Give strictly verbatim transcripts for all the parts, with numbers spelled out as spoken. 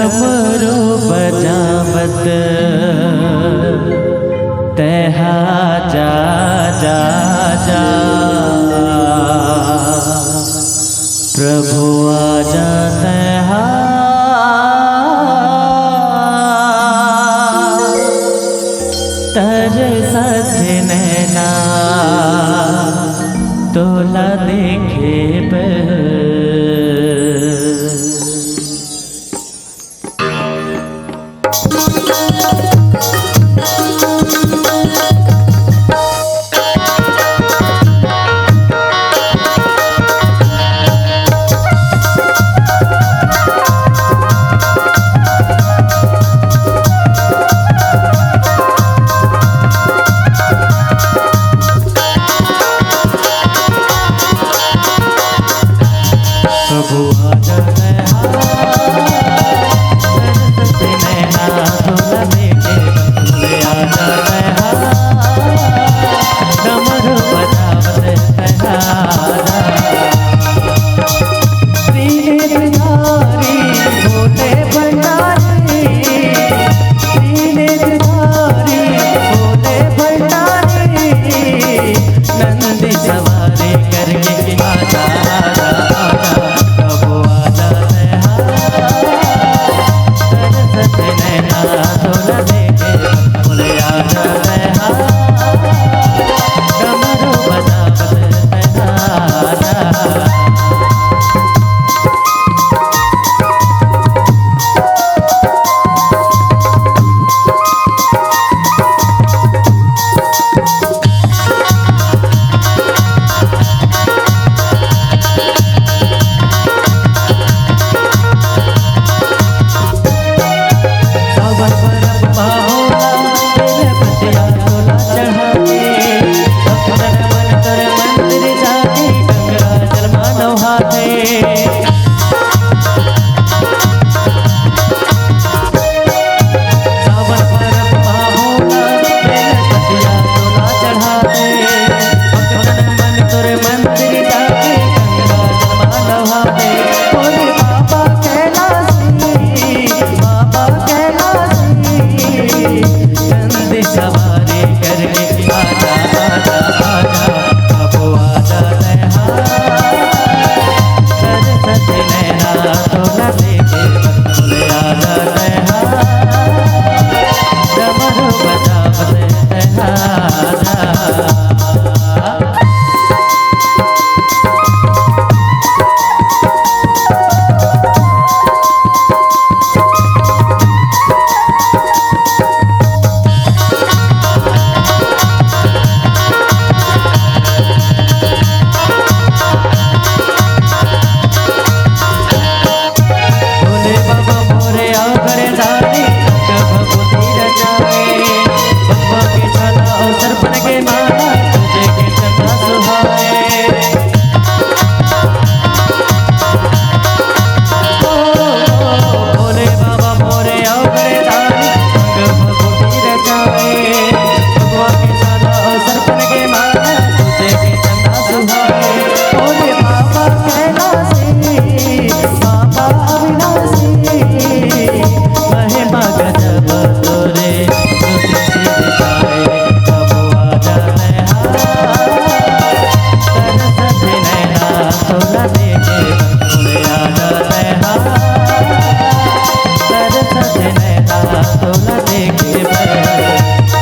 डमरू बजावत तैं हा जा, जा, जा। प्रभु आजा तैं हा, तरसत नैना तोला देखे बर। प्रभु आजा तैं हा, तरसत नैना तोला देखे बर। आजा तैं हा, डमरू बजावत तैं हा आजा। त्रिनेत्रधारी भोले भंडारी, त्रिनेत्रधारी भोले भंडारी, नंदी सवारी करके आजा, आजा, आजा, प्रभु आजा तैं हा, तरसत नैना तोला देखे बर। आजा तैं हा, डमरू बजावत तैं हा आजा। सावन परब मा भोला, बेल पतिया तोला चढ़ाथे। भक्तन मन तोर मंदिर जाके, गंगा जल मा नहाथे। सावन परब मा भोला, बेल पतिया तोला चढ़ाथे। भक्तन मन तोर मंदिर जाके, गंगा जल मा नहाथे। भोले बाबा कैलाशी, बाबा कैलाशी, नंदी सवारी करके आजा, आजा, आजा, प्रभु आजा तैं हा, तरसत नैना तोला देखे बर। आजा तैं हा, डमरू बजावत तैं हा आजा। भोले बाबा मोरे अवघड़ दानी, भभूति रचाए। बबुआ के छाला अउ सरपन के माला, तुझे के चंदा सुहाए। ओ, भोले बाबा मोरे अवघड़ दानी, भभूति रचाए। बबुआ के छाला अउ सरपन के माला, तुझे के चंदा सुहाए। भोले बाबा कैलाशी, बाबा अविनाशी, महिमा गजब तोरे, तुझे सिर जाए। प्रभु आजा तैं हा, तरसत नैना तोला देखे बर। आजा तैं हा, तरसत नैना तोला देखे बर।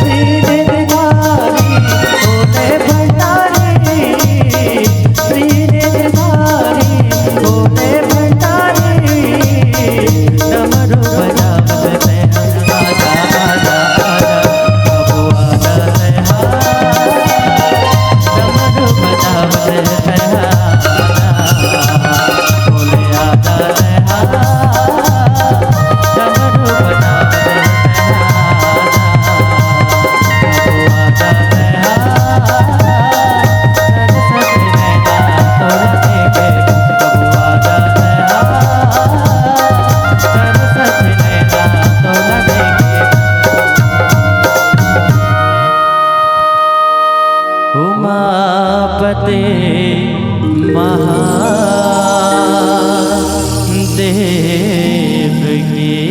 त्रिनेत्रधारी भोले भंडारी, त्रिनेत्रधारी भोले भंडारी, डमरू बजावत तैं हा आजा, आजा, आजा, प्रभु आजा तैं हा, डमरू बजावत तैं हा आजा, भोले आजा तैं हा, डमरू बजावत तैं हा आजा। उमापति महादेव की।